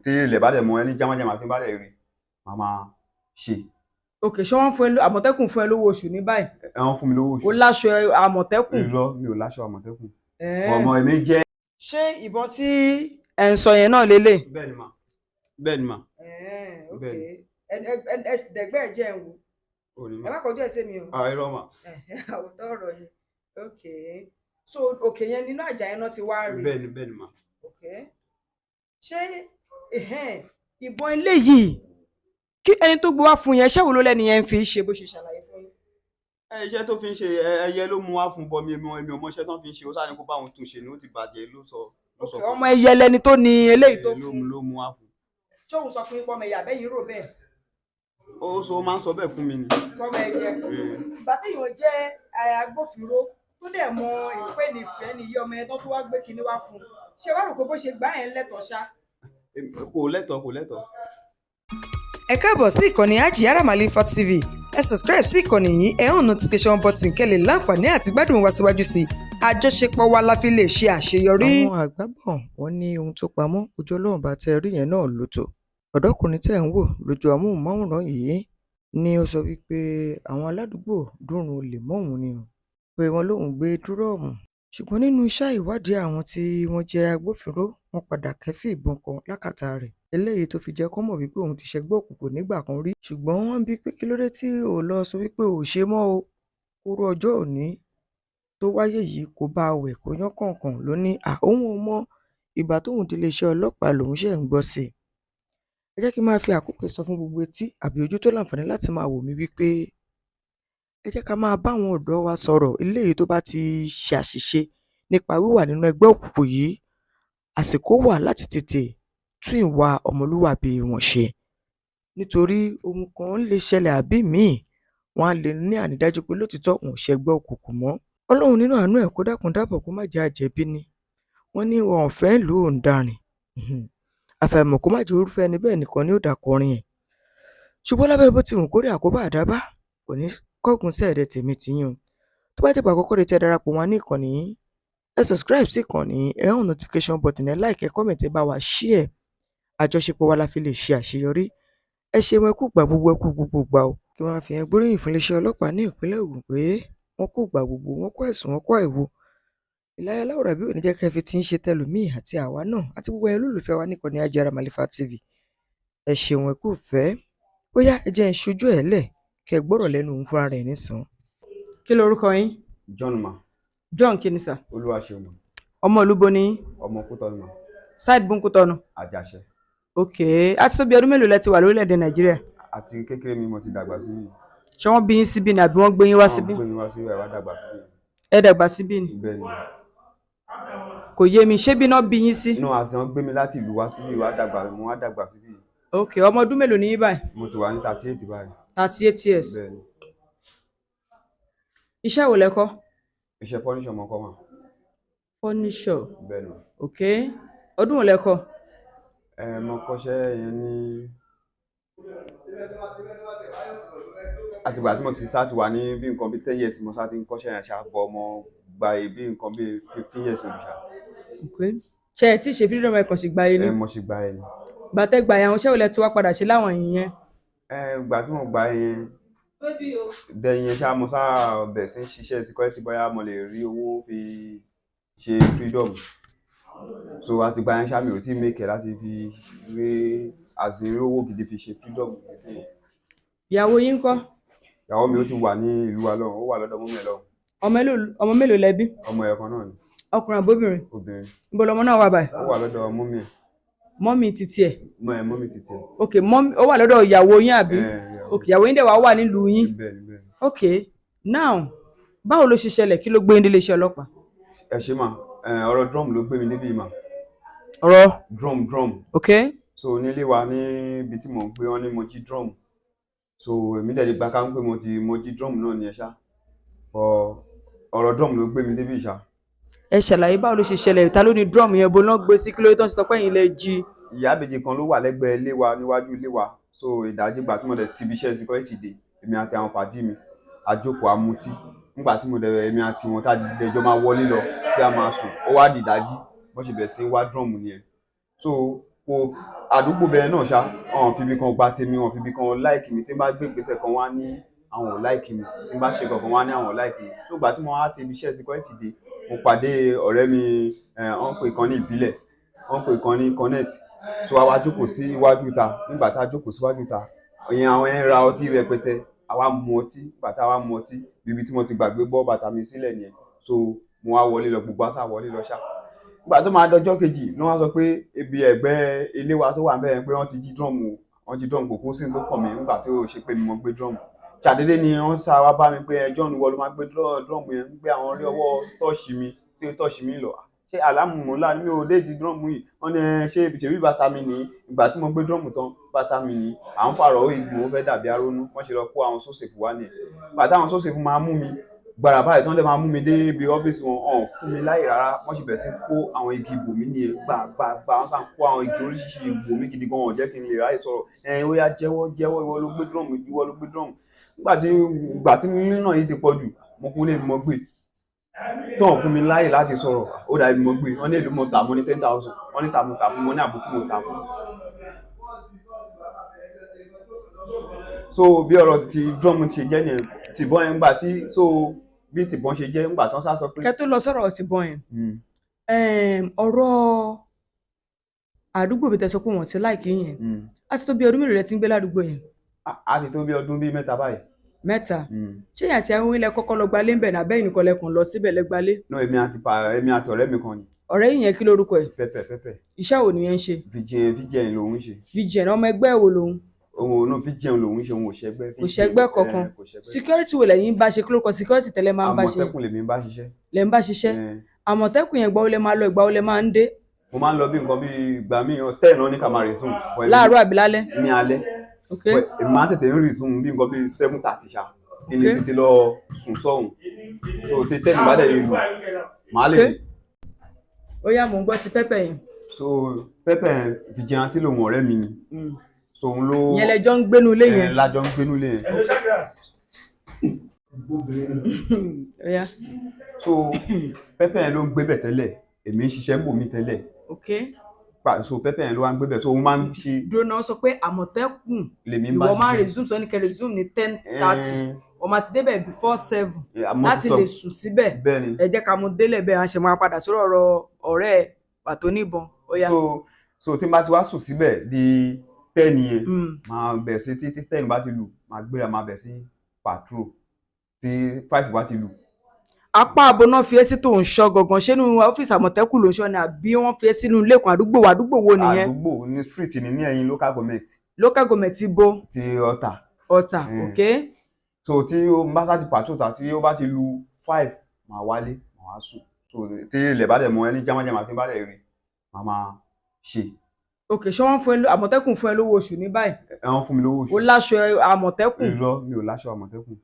Tí ilẹ̀ bá dẹ̀ mọ́ ẹni jámájámá tí n bá dẹ̀ rí, màá máa ṣe. Ok, ṣé wọ́n fún ẹ Àmọ̀tẹ́kùn fún ẹ lówó oṣù ní báyìí? Ẹ wọ́n fún mi lówó oṣù. O láṣọ Àmọ̀tẹ́kùn? Irọ́, mi ò láṣọ Àmọ̀tẹ́kùn. Ẹ̀ẹ́. Ọmọ èmi jẹ́. Ṣé ìbọn tí ẹ̀ ń sọ yẹn náà lélẹ̀? Bẹ́ẹ̀ ni mà, bẹ́ẹ̀ ni mà. Ẹ̀ẹ́, ok. Bẹ́ẹ̀. Ẹ dẹ̀gbẹ́ ẹ̀ jẹ́ ẹ̀ wò. Ò ní Ẹ mà. má kọjú ẹ̀ sí mi o. Ah, irọ́ mà. Àwòtọ́ ọ̀rọ̀ ni. Ok, so òkè yẹn nínú àjà yẹn náà ti wá rí? Bẹ́ẹ̀ ni, bẹ́ẹ̀ ni mà. Ok, ṣé ẹ̀hẹ́n, ìbọn eléyìí kí ẹni tó gbé wá fún yẹn, ṣé wo ló lẹ́ni yẹn ń fi ṣe bó ṣe ṣàlàyé fún yín? Ẹ iṣẹ́ tó fi ń ṣe, ẹyẹ ló mú wá fún bọ mi. Èmi ò mọ iṣẹ́ tó fi ń ṣe. Ó sáré kó bá òun tún ṣe ni, ó ti bàjẹ́ ló sọ ló sọ Ok, fún ọmọ ẹyẹ lẹni tó ní eléyìí tó mi. Ló fún mú ló mú wá fún. Ṣé òun sọ fún yín pọ́mọ ẹyẹ, àbẹ́yìn rò bẹ́ẹ̀? Ó sọ, ó máa ń sọ bẹ́ẹ̀ fún mi ni. Pọ́mọ ẹyẹ. Ìgbà téèyàn jẹ́ agbófinró tó dẹ̀ mọ ìpè ní ìpè ní iye ọmọ yẹn tó tún wá gbé kinní wá fún un, ṣé wàá rò pé bó ṣe gbá yẹn lẹ́tọ̀ọ́ ṣá? Kò lẹ́tọ̀ọ́, kò lẹ́tọ̀ọ́. Ẹ káàbọ̀ sí ìkànnì Hajiyara Malifa TV. Ẹ subscribe sí ìkànnì yìí, ẹ hàn notification button kẹ́ lè láǹfààní àti gbádùn wa síwájú sí i. Àjọṣepọ̀ wa la fi lè ṣe àṣeyọrí. Àwọn àgbà bò wọ́n ní ohun tó pamọ́ ojú Ọlọ́run bá tẹ́ ẹ rí yẹn náà ló tó. Ọ̀dọ́kùnrin tẹ́ ẹ̀ ń wò lójú amóhùnmáwòrán yìí ni ó sọ wípé àwọn aládùúgbò dúnrún olè mọ́ òun ni o, pé wọ́n lóun gbé dúrọ́ọ̀mù. Ṣùgbọ́n nínú iṣẹ́ ìwádìí àwọn tí wọ́n jẹ́ agbófinró, wọ́n padà kẹ́ẹ́fín ìbọn kan lákàtà rẹ̀, eléyìí tó fi jẹ́ kó mọ̀ wípé òun ti ṣẹgbẹ́ òkùnkùn nígbà kan rí. Ṣùgbọ́n wọ́n ń bi pé kí ló dé tí ò lọ sọ wípé ò ṣe mọ́ o, kúrú ọjọ́ òní tó wáyé yìí kó bá a wẹ̀ kó yán kàǹkàn. Ló ní à òun ò mọ ìgbà tóun dé iléeṣẹ́ ọlọ́pàá lòun ṣẹ̀ ń gbọ́ sí i. Ẹ jẹ́ kí n máa fi àkókò yìí sọ fún gbogbo etí àbí ojú tó láǹfààní láti máa wò mí wípé ẹ jẹ́ ká máa bá àwọn ọ̀dọ́ wa sọ̀rọ̀. Eléyìí tó bá ti ṣàṣìṣe nípa wíwà nínú ẹgbẹ́ òkùnkùn yìí, àsìkò wà láti tètè tún ìwà ọmọlúwàbí wọn ṣe, nítorí ohun kan lè ṣẹlẹ̀ àbí míì, wọ́n á lè ní àrídájú pé lótìítọ́ òun ò ṣẹgbẹ́ òkùnkùn mọ́. Ọlọ́run nínú àánú ẹ̀ kó dákun dábọ̀ kó má jẹ́ àjẹbí ni. Wọ́n ní wọn ò fẹ́ ìlú òǹdarìn, àfàìmọ̀ kó má jẹ́ irúfẹ́ ẹni bẹ́ẹ̀ nìkan ni ó dá kọrin ẹ̀. Ṣùgbọ́n lábẹ́ bó ti wù kó rí, àkóbá àdábá kò ní kángun sẹ́ẹ̀dẹ̀ tèmi tiyín o. Tó bá jẹ́ ìgbà àkọ́kọ́ rèé tí ẹ darapọ̀ mọ́ wa ní ìkànnì yìí, ẹ subscribe sí ìkànnì yìí, ẹ on notification button, ẹ like, ẹ comment, ẹ bá wa share. Àjọṣepọ̀ wa la fi lè ṣe àṣeyọrí. Ẹ ṣeun, ẹ kú ìgbà gbogbo, ẹ kú gbogbo ìgbà o. Kí wọ́n fi yẹn gbóríyìn fún iléeṣẹ́ ọlọ́pàá ní ìpínlẹ̀ Ògùn pé wọ́n kú ìgbà gbogbo, wọ́n kó àìsùn, wọ́n kó àìwo. Ìláyà Láwùrábí ò ní jẹ́ kẹ́ ẹ fi tí ń ṣe tẹlòmíì àti àwa náà àti gbogbo ẹ̀yin olólùfẹ́ wa níkànnì Hajiyara Malifa TV. Ẹ ṣeun, ẹ kú ìfẹ́. Ó yá, ẹ jẹ́ n ṣojú ẹ̀ lẹ̀ kẹ́ ẹ gbọ́rọ̀ lẹ́nu òun fúnra rẹ̀ nísàn. Kí lorúkọ yín? John ma. John kí ni sà? Olúwaṣeun ma. Ọmọ ìlú bo ni yín? Ọmọ Kútọ́nù ma. Side Bunkutọ́nu? Àjàṣẹ. Ok, á ti tó bí ọdún mélòó lẹ ti wà lórílẹ̀‐èdè Nàìjíríà? Àti kékeré mi mo ti dàgbà síbí. Ṣé wọ́n bí yín síbí ni àbí wọ́n gbé yín wá síbí? Wọ́n gbé mi wá síbí, wá dàgbà síbí. Ẹ dàgbà síbí ni? Bẹ́ẹ̀ ni. Kò yé mi, ṣé bí náà bí yín sí? Inú àti wọ́n gbé mi láti ìlú wá síbí, wá dàgbà, mo wá dàgbà síbí. Ok, ọmọ ọdún mélòó ni yín báyìí? Mo ti wà ní 38 báyìí. 38 years? Bẹ́ẹ̀ ni. Iṣẹ́ wo lẹ kọ́? Iṣẹ́ furniture mo kọ́ mà. Furniture? Bẹ́ẹ̀ ni. Ok, ọdún wo lẹ kọ́? Ẹ mo kọ́ṣẹ́ yẹn ní àtìgbà tí mo ti sá ti wà ní bí nǹkan bí 10 years, mo sá ti ń kọ́ṣẹ́ yẹn ṣá, bọ̀ mo gba bí nǹkan bí 15 years òbí ṣá. Ok, ṣé ẹ tí ì ṣe freedom, ẹ kàn sì gba yẹn ni? Ẹ mo ṣì gba ẹ ni. Gbàtẹ́ gba yẹn, àwọn iṣẹ́ wo lẹ ti wá padà ṣe láwọn ìyẹn? Ẹ ìgbà tí mo gba yẹn dẹ̀yìn yẹn ṣá, mo sá bẹ̀rẹ̀ sí ń ṣiṣẹ́ security bóyá mo lè rí owó fi ṣe freedom. So àtìgbà yẹn ṣá, mi ò tí ì make ẹ̀ láti fi rí as in rí owó gidi fi ṣe freedom nísìnyí. Ìyàwó yín ńkọ́? Ìyàwó mi ó ti wà ní ìlú wa lọ́hùn, ó wà lọ́dọ̀ mummy ẹ̀ lọ́hùn. Ọmọ mélòó lẹ bí? Ọmọ ẹ̀yọ̀ kan náà ni. Ọkùnrin àbóbìnrin? Obìnrin. Níbo lọmọ náà wà báyìí? Ó wà lọ́dọ̀ mummy ẹ̀. Mummy títí ẹ̀? Mọ́ ẹ̀, mummy títí ẹ̀. Ok, mummy ó wà lọ́dọ̀ ìyàwó yín, àbí? Ẹ̀, ìyàwó. Ok, ìyàwó yín dẹ̀ wá wà nílùú yín? Bẹ́ẹ̀ ni, bẹ́ẹ̀ ni. Ok, now báwo ló ṣe ṣẹlẹ̀? Kí ló gbé yín dé iléeṣẹ́ ọlọ́pàá? Ẹ ṣé mà. Ọ̀rọ̀ drum ló gbé mi débi mà. Ọ̀rọ̀? Drum, drum. Ok. So nílé wa níbi tí mò ń gbé, wọn ní mo jí drum. So èmi dẹ̀ lè gbà ká ń pé mo jí drum náà ní ẹ ṣá, but ọ̀rọ̀ drum ló gbé mi débi ṣá. Ẹ ṣàlàyé báwo ló ṣe ṣẹlẹ̀. Ta ló ní drum yẹn? Bo náà gbé sí? Kí ló tó ń sọ pé ẹ̀yin lẹ jí? Ìyá ìbejì kan ló wà lẹ́gbẹ̀ẹ́ ilé wa, níwájú ilé wa. So ìdájí gbà tí mo dẹ̀ ti ibi iṣẹ́ security dé, èmi àti àwọn pàdí mi a jókòó, a mutí. Nígbà tí mo dẹ̀, èmi àti wọn tá a dẹjọ́ máa wọlé lọ tí a máa sùn, ó wá di ìdájí, wọ́n ṣe bẹ̀rẹ̀ sí í wá drum nìyẹn. So Kò àdúgbò bẹ́ẹ̀ náà ṣá, wọn fi ibi kan gba tèmi, wọn fi ibi kan like mi. Tí n bá gbé ìgbésẹ̀ kan, wá ní àwọn ò like mi. Tí n bá ṣe kankan, wá ní àwọn ò like mi. Tó gbà tí mo wá ti ibi iṣẹ́ security dé, mo pàdé ọ̀rẹ́ mi, wọ́n pè kan ní Ìbílẹ̀, wọ́n pè kan ní Connect. So a wá jókòó sí iwájú ìta. Nígbà tá a jókòó síwájú ìta ìyẹn, àwọn yẹn ra ọtí rẹpẹtẹ, àwa mu ọtí. Nígbà tá a wá mu ọtí, ibi tí mo ti gbàgbé bọ́ bàtà mi sílẹ̀ nìyẹn. So mo wá wọlé lọ, gbogbo wa sá wọlé lọ ṣá. Nígbà tó máa dọjọ́ kejì ní, wọ́n sọ pé ibi ẹ̀gbẹ́ ilé wa tó wà níbẹ̀ yẹn pé wọ́n ti jí drum o, wọ́n jí drum. Kò kó sí ní tó kàn mí nígbà tó ṣe pé mi mo gbé drum. Ṣàdédé ni wọ́n sá wá bá mi pé, "Ẹ John, wọ́n ló máa gbé drum yẹn," pé àwọn rí ọwọ́ touch mi tí ó touch mi lọ. Ṣé àlámù ńlá ni mi ò dé di drum yìí? Wọ́n ní ẹ ṣé ṣèbí bàtà mi nìyí. Ìgbà tí mo gbé drum tán, bàtà mi nìyí. À ń fàrọ̀ igun, ó fẹ́ dàbí arónú. Wọ́n ṣe lọ kó àwọn SoSafe wá nìyẹn. Ìgbà táwọn SoSafe máa mú mi gbàrà báyìí, tí wọ́n dẹ̀ máa mú mi dé ibi ọ́fíìsì wọn, ọ̀n fún mi láyè rárá. Wọ́n sì bẹ̀rẹ̀ sí kó àwọn igi bò mí nìyẹn, gbà gbà gbà. Wọ́n sàn kó àwọn igi oríṣiríṣi bò mí gidi gan, wọ́n jẹ́ kí n lè ráyè sọ̀rọ̀. Ẹ ó yá, jẹ́wọ́, jẹ́wọ́, ìwọ ló gbé drum, ìwọ ló gbé drum. Nígbà tí nínà yìí ti pọ̀ jù, mo kú ní mo gbé tí wọ́n fún mi láyè láti sọ̀rọ̀. Ó dàbí mo gbé. Wọ́n ní èlò mo tà, mo ní 10,000. Wọ́n ní ta mo tà fún, mo ní àbùkù mo tà fún. So bí ọ̀rọ̀ ti drum ṣe jẹ́ nìyẹn. Tìbọn yẹn ńgbà tí, so bí tìbọn ṣe jẹ́ ńgbà tí wọ́n sá sọ pé. Kẹ́ tó lọ sọ̀rọ̀ tìbọn yẹn, ọ̀rọ̀ àdúgbò bí tẹ́ sọ pé wọ́n ti like yẹn, á ti tó bí ọdún mélòó lẹ ti ń gbé ládùúgbò yẹn? Á ti tó bí ọdún bíi 3 báyìí. 3. Ṣé ẹ̀yin àti àwọn ilẹ̀ kọ́kọ́ lọ gbalé ńbẹ̀ ní abẹ́yìn nìkan lẹ kàn lọ síbẹ̀ lẹ gbalé? No, èmi àti ọ̀rẹ́ mi kan ni. Ọ̀rẹ́ yìí yẹn, kí lórúkọ ẹ̀? Pẹ́pẹ́, Pẹ́pẹ́. Iṣẹ́ wo nìyẹn ń ṣe? VGN, VGN lòun ń ṣe. VGN, ọmọ ẹgbẹ́ wo lòun? Òun náà VGN lòun ń ṣe, òun ò ṣẹgbẹ́. Kò ṣẹgbẹ́ kankan. Kò ṣẹgbẹ́. Security wo lẹ̀yin bá ṣe? Kí lórúkọ security tẹ́lẹ̀ máa ń bá ṣe? Àmọ̀tẹ́kùn lèmi ń bá ṣiṣẹ́. Lẹ̀ ń bá ṣiṣẹ́? Àmọ̀tẹ́kùn yẹn, ìgbà wo lẹ máa lọ, ìgbà wo lẹ máa ń dé? Mo máa ń lọ bí nǹkan bí ìgbà míì, 10 náà ní ká máa resume. But Láàárọ̀ àbí lálẹ́? Ní alẹ́. But èmi máa ń tètè ń resume bí nǹkan bí 7:30 ṣá, kí n lè tètè lọ sùn sọ́hùn. So tí 10 bá dẹ̀ lè lù, màá lè. Ó yá, mò ń gbọ́ ti Pẹ́pẹ́ yẹn. So Pẹ́pẹ́ vigilante lòun, ọ̀rẹ́ mi ni. So òun ló Ìyẹn lẹjọ ń gbénu ilé yẹn? Lájọ ń gbénú ilé yẹn. Ó yá. So Pẹ́pẹ́ yẹn ló ń gbé bẹ̀ tẹ́lẹ̀, èmi ń ṣiṣẹ́ ń bò mí tẹ́lẹ̀. So Pẹ́pẹ́ yẹn ló wá ń gbé bẹ̀, so òun máa ń ṣe. Dúró náà, sọ pé Àmọ̀tẹ́kùn Lèmi ń bá ìwọ máa ń ṣiṣẹ́. resume, sọ ní kẹ́ resume ní 10:30, wọ́n máa ti débẹ̀ before 7 Àmọ́ ti láti lè sùn síbẹ̀. Bẹ́ẹ̀ ni. Ẹ jẹ́ ká mú délẹ̀ bẹ́ẹ̀, a ṣe máa padà sórí ọ̀rọ̀ ọ̀rẹ́ ẹ̀ pàtó níbọn. Ó yá. So tí n bá ti wá sùn síbẹ̀ di 10 yẹn, máa bẹ̀ sí tí 10 bá ti lù, máa gbéra, máa bẹ̀ sí patrol tí 5 bá ti lù. Apá abo náà fi ẹ́ sí tó ń ṣọ́ gangan? Ṣé inú ọ́fíìsì Àmọ̀tẹ́kùn ló ń ṣọ́ ni, àbí wọ́n fi ẹ́ sínú ilé kan? Àdúgbò wo, àdúgbò wo nìyẹn? Àdúgbò ní street ni, ní ẹ̀yìn local government. Local government ti bo? Ti Ọ̀tà. Ọ̀tà. Ok. So tí ó bá sá ti patrol ta, tí ó bá ti lu 5, máa wálé, máa wá sùn. So tí ilẹ̀ bá dẹ̀ mọ́ ẹni jámájámá tí n bá dẹ̀ rí, máa máa ṣe. Ok, ṣé wọ́n fún ẹ Àmọ̀tẹ́kùn fún ẹ lówó oṣù ní báyìí? Ẹ wọ́n fún mi lówó oṣù. O láṣọ Àmọ̀tẹ́kùn? Irọ́, mi ò láṣọ Àmọ̀tẹ́kùn.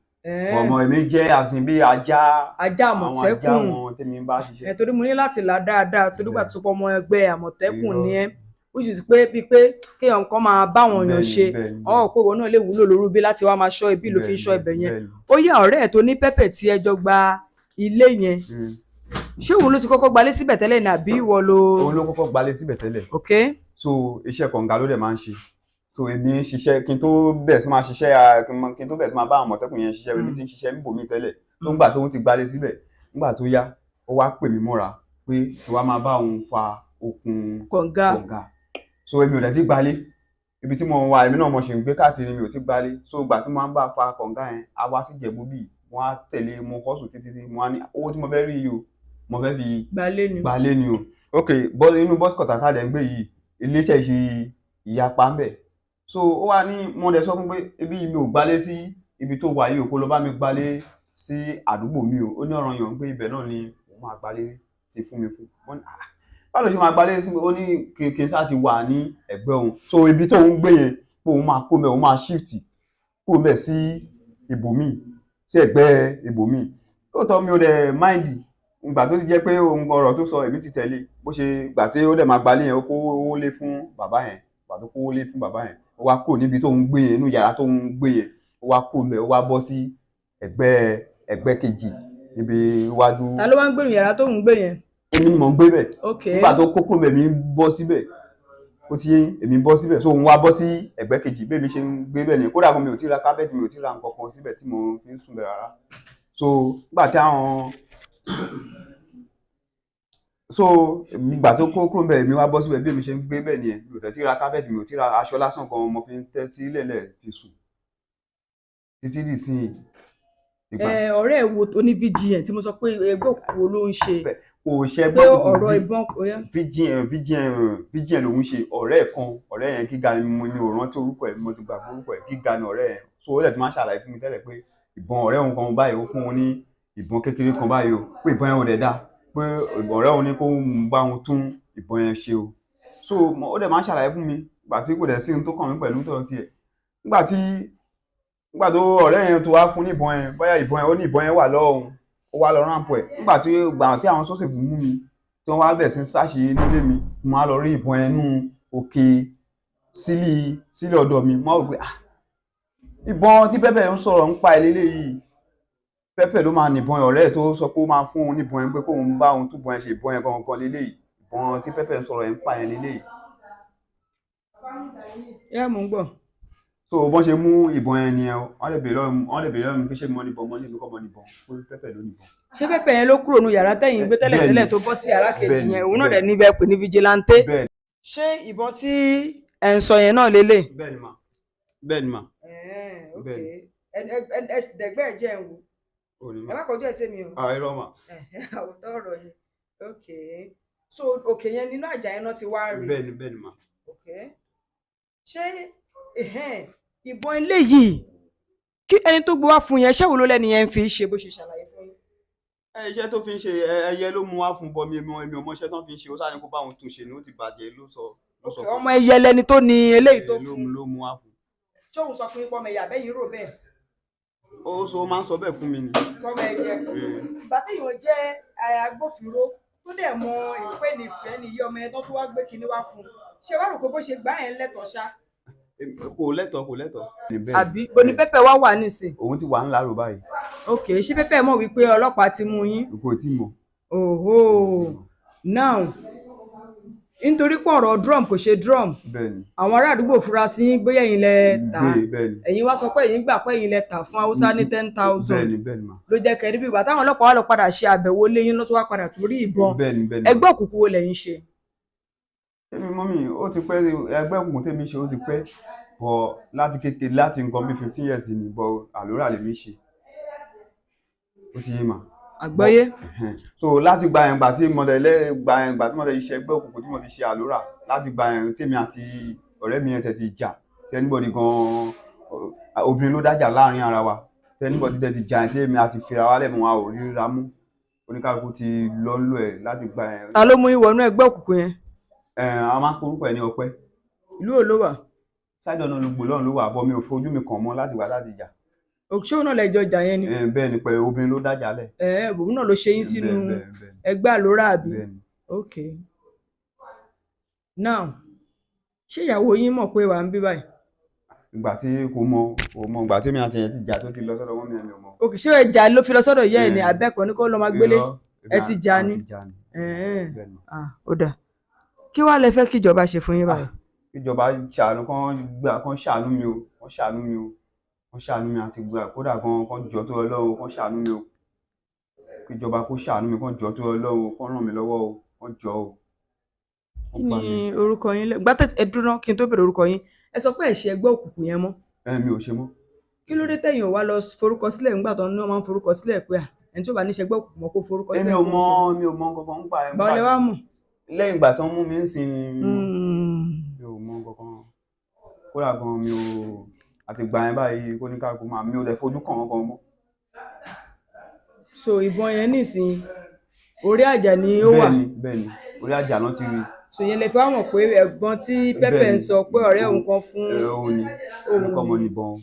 Ọmọ èmi jẹ́ àsìn bí ajá. Ajá Àwọn ajá Àmọ̀tẹ́kùn. wọn tèmi ń bá ṣiṣẹ́. Ẹ torí mo ní láti là dáadáa, torí gbà tó pọ̀ ọmọ ẹgbẹ́ Àmọ̀tẹ́kùn Irọ́. ni ẹ, which is pé bíi pé kéèyàn kan máa bá àwọn èèyàn ṣe Bẹ́ẹ̀ni. ọ pé ìwọ náà lè wúlò lóru bí láti wá máa ṣọ́ ibi ló fi ń ṣọ́ ibẹ̀ yẹn. Bẹ́ẹ̀ni. Ó yá, ọ̀rẹ́ ẹ̀ tó ní Pẹ́pẹ́ tí ẹ jọ gba ilé yẹn, ṣé òun ló ti kọ́kọ́ gbalé síbẹ̀ tẹ́lẹ̀ ní àbí ìwọ ló? Òun ló kọ́kọ́ gbalé síbẹ̀ tẹ́lẹ̀. So iṣẹ́ kànga ló dẹ̀ máa ń ṣe. So èmi ń ṣiṣẹ́ kí n tó bẹ̀rẹ̀ sí máa ṣiṣẹ́, kí n tó bẹ̀rẹ̀ sí máa bá àwọn Àmọ̀tẹ́kùn yẹn ṣiṣẹ́, èmi ti ń ṣiṣẹ́ níbòmíì tẹ́lẹ̀. Tó ń gbà tó ń ti gbalé síbẹ̀, nígbà tó yá, ó wá pè mí mọ́ra pé kí wá máa bá òun fa okùn Kànga. kànga. So èmi ò dẹ̀ ti gbalé ibi tí mo wà, èmi náà mo ṣì ń gbé káàkiri, mi ò ti gbalé. So ìgbà tí mo máa ń bá fa kànga yẹn, a wá sí Ìjẹ̀bú bíi, wọ́n á tẹ̀lé mo hustle títí tí mo á ní owó tí mo fẹ́ rí yìí o, mo fẹ́ fi Gbalé ni. Gbalé ni o. Ok, bọ́ inú boys quarter tá a dẹ̀ ń gbé yìí, iléeṣẹ́ ṣe ìyapa ń bẹ̀. So ó wá ní, mo dẹ̀ sọ fún pé ibi yìí mi ò gbalé sí ibi tó wà yìí o, kó lọ bá mi gbalé sí àdúgbò mi o. Ó ní ọ̀ràn yàn pé ibẹ̀ náà ni òun máa gbalé sí fún mi fún. Mo ní, "Ah, báwo ló ṣe máa gbalé sí mi?" Ó ní kí n sá ti wà ní ẹ̀gbẹ́ òun. So ibi tó ń gbé yẹn, pé òun máa kó mẹ́, òun máa shift kó mẹ́ sí ibòmíì, sí ẹ̀gbẹ́ ibòmíì. Lóòótọ́ mi ò dẹ̀ mind. Ìgbà tó ti jẹ́ pé ohun ọ̀rọ̀ tó sọ, èmi ti tẹ̀lé. Bó ṣe ìgbà tí ó dẹ̀ máa gbalé yẹn, ó kó owó lé fún bàbá yẹn. Ìgbà tó kó owó lé fún bàbá yẹn, ó wá kúrò níbi tó ń gbé yẹn, inú yàrá tó ń gbé yẹn, ó wá kúrò ńbẹ̀, ó wá bọ́ sí ẹ̀gbẹ́ ẹ̀gbẹ́ kejì níbi iwájú. Ta ló wá ń gbèrú yàrá tó ń gbé yẹn? Èmi ni mò ń gbé bẹ̀. Nígbà tó kó kúrò ńbẹ̀, mi ń bọ́ síbẹ̀. Ó ti yé yín, èmi bọ́ síbẹ̀, so òun wá bọ́ sí ẹ̀gbẹ́ kejì. Bí èmi ṣe ń gbé bẹ̀ nìyẹn. Kódà gan mi ò tí ì ra carpet, mi ò tí ì ra nǹkan kan síbẹ̀ tí mo fi ń sùn bẹ̀ rárá. So nígbà tí àwọn, so ìgbà tó kó kúrò níbẹ̀, èmi wá bọ́ síbẹ̀. Bí èmi ṣe ń gbé bẹ̀ nìyẹn. Mi ò tẹ̀ tí ra carpet, mi ò tí ra aṣọ lásán gan mo fi ń tẹ́ sílẹ̀ lẹ̀ fi sùn títí dì sí ìgbà. Ẹ ọ̀rẹ́ ẹ̀ wo oní VGN tí mo sọ pé ẹgbẹ́ òkùnkùn wo ló ń ṣe? Kò ṣẹgbẹ́ pé òkùnkùn. Ọ̀rọ̀ ìbọn kò yẹ. VGN, VGN, VGN lòún ṣe. Ọ̀rẹ́ ẹ̀ kan, ọ̀rẹ́ yẹn gíga ni, mo ní ò rántí orúkọ ẹ̀, mo ti gbàgbé orúkọ ẹ̀. Gíga ni ọ̀rẹ́ yẹn. So ó dẹ̀ ti máa ń ṣàlàyé fún mi tẹ́lẹ̀ pé ìbọn ọ̀rẹ́ òun kan báyìí, ó fún òun ní ìbọn kékeré kan báyìí o, pé ìbọn yẹn ò dẹ̀ dáa, pé ọ̀rẹ́ òun ní kó ń bá òun tún ìbọn yẹn ṣe o. So ó dẹ̀ máa ń ṣàlàyé fún mi. Ìgbà tí kò dẹ̀ sí ohun tó kàn mí pẹ̀lú tọ̀rọ̀ tiẹ̀, nígbà tó ọ̀rẹ́ yẹn tó wá fún ní ìbọn yẹn, bóyá ìbọn yẹn, ó ní ìbọn yẹn wà lọ́wọ́ òun, ó wá lọ ramp ẹ̀. Nígbà tí gbà tí àwọn sọ́sẹ̀fù mú mi, tí wọ́n wá bẹ̀ sí ń ṣáṣe nílé mi, mo á lọ rí ìbọn yẹn nú òkè sílì sílì ọ̀dọ̀ mi. Mo á wò pé, ah, ìbọn tí Pẹ́pẹ́ ń sọ̀rọ̀ ń pa ẹ̀ léléyìí, Pẹ́pẹ́ ló máa nìbọn. Ọ̀rẹ́ ẹ̀ tó sọ pé ó máa fún òun níbọn yẹn pé kóun bá òun túbọn yẹn ṣe, ìbọn yẹn gangan léléyìí, ìbọn tí Pẹ́pẹ́ ń sọ̀rọ̀ ẹ̀ ń pa yẹn léléyìí. Yá, mò ń gbọ́. So bọ́n ṣe mú ìbọn yẹn nìyẹn o. Wọ́n lè béèrè lọ́wọ́ mi, wọ́n lè béèrè lọ́wọ́ mi pé ṣé mo níbọn. Mo ní èmi kọ́ mo níbọn, pé Pẹ́pẹ́ ló níbọn. Ṣé Pẹ́pẹ́ yẹn ló kúrò nù yàrá tẹ̀yìn gbé tẹ́lẹ̀? Bẹ́ẹ̀ni. Tẹ́lẹ̀ tó bọ́ sí yàrá kejì Bẹ́ẹ̀ni, yẹn, òun náà dẹ̀ bẹ́ẹ̀ni. níbẹ̀ pè ní vigilante. Bẹ́ẹ̀ni. Ṣé ìbọn tí ẹ̀ ń sọ yẹn náà lélẹ̀? Bẹ́ẹ̀ni mà, bẹ́ẹ̀ni mà. Bẹ́ẹ̀ni. Ẹ̀ẹ́dẹ̀gbẹ́ ẹ̀ jẹ́ ń wò. Ò ní Ẹ mà. má kọjú ẹ̀ sí mi o. Ah, irọ́ mà. Àwòtọ́ ọ̀rọ̀ yẹn. Ok, so òkè yẹn nínú àjà yẹn náà ti wá rí? Bẹ́ẹ̀ni, bẹ́ẹ̀ni mà. Ok, ṣé ẹ̀hẹ́n, ìbọn ilé yìí, kí ẹni tó gbé wá fún yẹn, ṣé wo ló lẹ́ni yẹn ń fi ṣe bó ṣe ṣàlàyé fún yín? Ẹ iṣẹ́ tó fi ń ṣe, ẹyẹ ló mú wá fún bọ mi. Èmi ò mọ iṣẹ́ tó fi ń ṣe. Ó sáré kó bá òun tún ṣe ni, ó ti bàjẹ́ ló sọ, ló sọ Ok, fún ọmọ ẹyẹ lẹni tó ní eléyìí tó mi. Ló fún mú, ló mú wá fún. Ṣé òun sọ fún yín pọ́mọ ẹyẹ, àbẹ́yìn rò bẹ́ẹ̀? Ó sọ, ó máa ń sọ bẹ́ẹ̀ fún mi ni. Pọ́mọ ẹyẹ. Ìgbà téèyàn jẹ́ agbófinró tó dẹ̀ mọ ìpè ní ìpè ní iye ọmọ yẹn tó tún wá gbé kinní wá fún un, ṣé wàá rò pé bó ṣe gbá yẹn lẹ́tọ̀ọ́ ṣá? Kò lẹ́tọ̀ọ́, kò lẹ́tọ̀ọ́. Bẹ́ẹ̀ni, Àbí oní Pẹ́pẹ́ wá wà nísìn? Òun ti wà ńlá rò báyìí. Ok, ṣé Pẹ́pẹ́ mọ̀ wípé ọlọ́pàá ti mú yín? Kò tí mọ̀. Oho, now nítorí pé ọ̀rọ̀ drum kò ṣe drum, Bẹ́ẹ̀ni. àwọn ará àdúgbò fura sí yín bóyá ẹ̀yin lẹ tà á. Gbé, bẹ́ẹ̀ni. Ẹ̀yin wá sọ pé ẹ̀yin gbà pé ẹ̀yin lẹ tà fún Haúsá ní 10,000. Bẹ́ẹ̀ni, bẹ́ẹ̀ni mà. Ló jẹ́ kẹrí bí ìgbà táwọn ọlọ́pàá wá lọ padà ṣe àbẹ̀wò léyìn ló tún wá padà tún rí ìbọn. Bẹ́ẹ̀ni, bẹ́ẹ̀ni. Ẹgbẹ́ òkùnkùn wo lẹ̀yin ṣe? Èmi mọ́mì, ó ti pẹ́. Ẹgbẹ́ òkùnkùn tèmi ṣe, ó ti pẹ́ bọ̀ láti kékeré, láti nǹkan bíi 15 years ni bọ̀. Àlórà lèmi ṣe, ó ti yé mà. Àgbọ́yé. Ẹ̀hẹ́n. So láti gba yẹn, gbà tí mo tẹ̀lé gba yẹn, gbà tí mo tẹ̀lé ṣe ẹgbẹ́ òkùnkùn, tí mo ti ṣe àlórà, láti gba yẹn tèmi àti ọ̀rẹ́ mi yẹn tẹ̀ ti jà, tí anybody gan-an, obìnrin ló dájà láàrin ara wa, tí anybody tẹ̀ ti jà yẹn, tí èmi àti fira wa lẹ́mọ̀, wa ò ríra mú, oníkálukú ti lọ ń lò ẹ̀ láti gba yẹn. Ta ló mú yín wọnú ẹgbẹ́ òkùnkùn yẹn? Ẹ̀, a máa ń porúkọ ẹ̀ ní Ọpẹ́. Ìlú wo ló wà? Side ọ̀nà olùgbò lọ́run ló wà bọ́. Mi ò fojú mi kàn mọ́ láti wá láti jà. Òṣìṣẹ́ òun náà lẹ́jọ́ jà yẹn ni? Ẹ̀, bẹ́ẹ̀ ni, pẹ̀lú obìnrin ló dájà lẹ̀. Ẹ̀ẹ́, òun náà ló ṣe yín sínú Bẹ́ẹ̀, bẹ́ẹ̀, bẹ́ẹ̀. ẹgbẹ́ àlórà, àbí? Bẹ́ẹ̀ ni. Ok, now ṣé ìyàwó yín mọ̀ pé wà ń bí báyìí? Ìgbà tí kò mọ, kò mọ. Ìgbà tí mi àti ẹ̀ ti jà tó ti lọ sọ́dọ̀ mummy ẹ̀, mi ò mọ̀. Ok, ṣé ẹja ló fi lọ sọ́dọ̀ ìyá ẹ̀ ní Ẹ̀. abẹ́kọ̀ọ́ ní kó lọ máa gbélé? Irọ́, Ẹ ti jà a ni? ti jà ni. Ẹ̀ẹ́n. Bẹ́ẹ̀ ni. Ah, ó dáa. Kí wàá lẹ fẹ́ kíjọba ṣe fún yín báyìí? Ìjọba ṣàánú, kán gbà, kán ṣàánú mi o, kán ṣàánú mi o, kán ṣàánú mi àti gbà. Kódà gan, kán jọ tó Ọlọ́run, kán ṣàánú mi o. Kíjọba kó ṣàánú mi, kán jọ tó Ọlọ́run, kán ràn mí lọ́wọ́ o, kán jọ o. Kí ni orúkọ yín? Gbátẹ́ ẹ dúró kí n tó bèrè orúkọ yín. Ẹ sọ pé ẹ ṣe ẹgbẹ́ òkùnkùn yẹn mọ́. Ẹ, mi ò ṣe mọ́. Kí ló dé tẹ̀yin ò wá lọ forúkọ sílẹ̀ nígbà tó ní wọ́n máa ń forúkọ sílẹ̀ pé à ẹni tí ó bá ní ṣẹgbẹ́ òkùnkùn mọ́ kó forúkọ sílẹ̀? Èmi ò Kó mọ, ṣe. mi ò mọ nǹkan kan ń pa ẹ̀. Báwo lẹ wá mọ̀? Lẹ́yìn ìgbà tó ń mú mi ń sin, mi ò mọ nǹkan kan. Kódà gan mi ò àti gbà yẹn báyìí kó ní káàkó máa mi ò lè fojú kàn wọ́n gan mọ́. So ìbọn yẹn nísìnyí, orí àjà ni ó wà? Bẹ́ẹ̀ni, bẹ́ẹ̀ni, orí àjà náà ti rí. So yẹn lè fi wá mọ̀ pé ẹ̀gbọ́n tí Pẹ́pẹ́ ń sọ pé ọ̀rẹ́ òun kan fún Ẹ, òun ni. Òun Òun kọ́ mọ ni. níbọn.